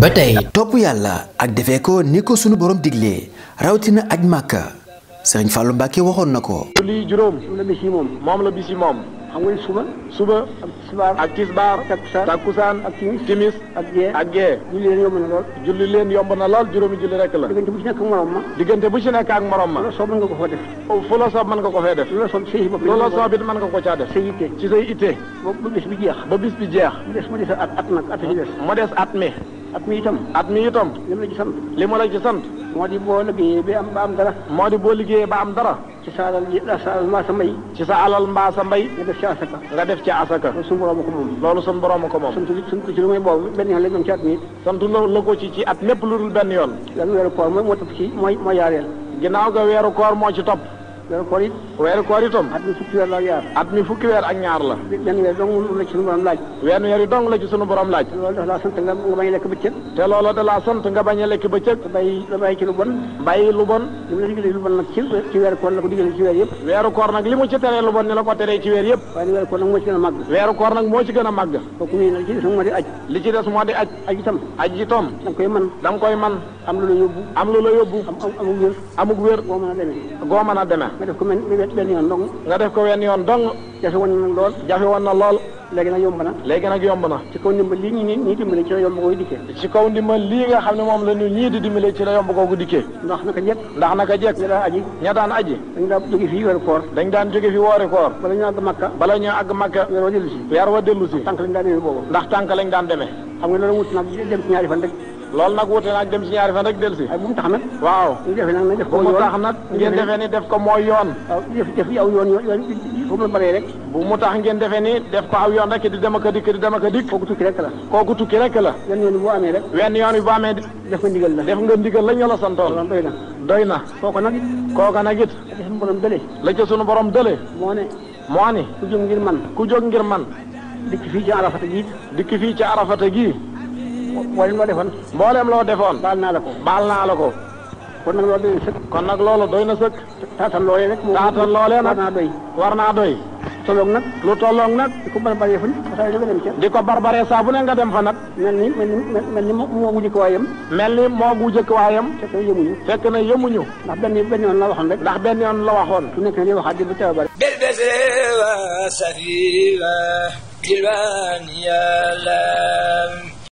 ba tey topp yàlla ak defee ko ni ko sunu borom diglee rawatina aj Màkka Sëriñ Fallou Mbacké waxoon na ko. lii juróom la bis yi moom la bis yi moom. xam nga suba ak tisbaar takkusaan ak timis ak gee julli leen yomb na lool. julli leen yomb na lool juróomi julli rek la. diggante bu ci nekk ak morom ma. diggante bu ci nekk ak morom ma. soob mën nga ko fa def. fu la soob mën nga ko fee def. lu la soob say bopp. lu la soob it mën nga ko caa def. say itte ci say itte. ba bis bi jeex. ba bis bi jeex. mu des at nag at ci des. mu des at mi. at mi itam. li ma la ci sant. moo di boo liggéeyee ba am dara. moo di boo liggéeyee ba am dara. ci sa alal mbaa sa mbay. ci sa alal mbaa sa mbay. nga def ci asaka. loolu suñu borom ko moom. loolu suñu borom ko moom. sant ko ci lu may boobu benn yoon la ñu ci at mi. sant la ko ci at mépp lu dul benn yoon. lan weeru koor moo topp ci mooy yaareel. ginnaaw ga weeru koor moo ci topp. weeru koor itam. at mi fukki weer la ak ñaar. at mi fukki weer ak ñaar la. benn weer dong la ci sunu borom laaj. wenn weer yi dong la ci sunu borom laaj. loolu dafa laa sant nga bañ a lekk bëccëg. te loolu da laa sant nga bañ a lekk bëccëg. te bàyyi ci lu bon. bàyyi lu bon. li mu la digalee lu bon nag ci weeru koor la ko digalee ci weer yëpp. weeru koor nag li mu ci teree lu bon ni la ko teree ci weer yëpp. waaye weeru koor nag moo ci gën a màgg. weeru koor nag moo ci gën a màgg. kooku nii nag li ci des moo di aj. li ci des moo di aj. aj itam. da nga koy man. am lu la yóbbu. amug wér. goo mën a demee. nga def ko benn yoon dong. nga def ko wenn yoon dong. jafe woon na lool. léegi nag yomb na. ci kaw ndimbal lii ñii dimbale ci la yomb googu dikkee. ci kaw ndimbal lii nga xam ne moom la ñu ñii di dimbale ci la yomb googu dikkee. ndax naka jekk. ña daan aji. dañ daan jóge fii weeru koor. bala ñu àgg Makka. weer wa dellu si. tànk lañ daan demee boobu. ndax tànk lañ daan demee. xam nga loolu wut nag dem ci ñaari fan rek. loolu nag wute naag dem ci ñaari fan rek dellu si. bu mu tax nag. waaw bu mu tax nag ngeen defee ni def ko mooy yoon. waaw def aw yoon foofu la baree rek. bu mu tax ngeen defee ni def ko aw yoon rek di dem ak a dikk. kooku tukki rek la. wenn yoon boo amee rek. wenn yoon boo amee def nga ndigal la ñu la santoon. doy na. kooka nag it. la ca sunu borom dële. moo ni. ku jóg ngir man. dikk fii ci Arafata gi. mboolem loo defoon. baal naa la ko. kon nag loolu doy na sëkk. taatan loolee nag. war naa doy. lu tolloog nag. di ko barbaree saa bu ne nga dem fa nag. mel ni moo gu jëkk waayam. fekk na yemuñu. ndax benn yoon la waxoon. su nekk ne waxaat di bu teew bari. بالبسر وسفيرة جلوان يا لام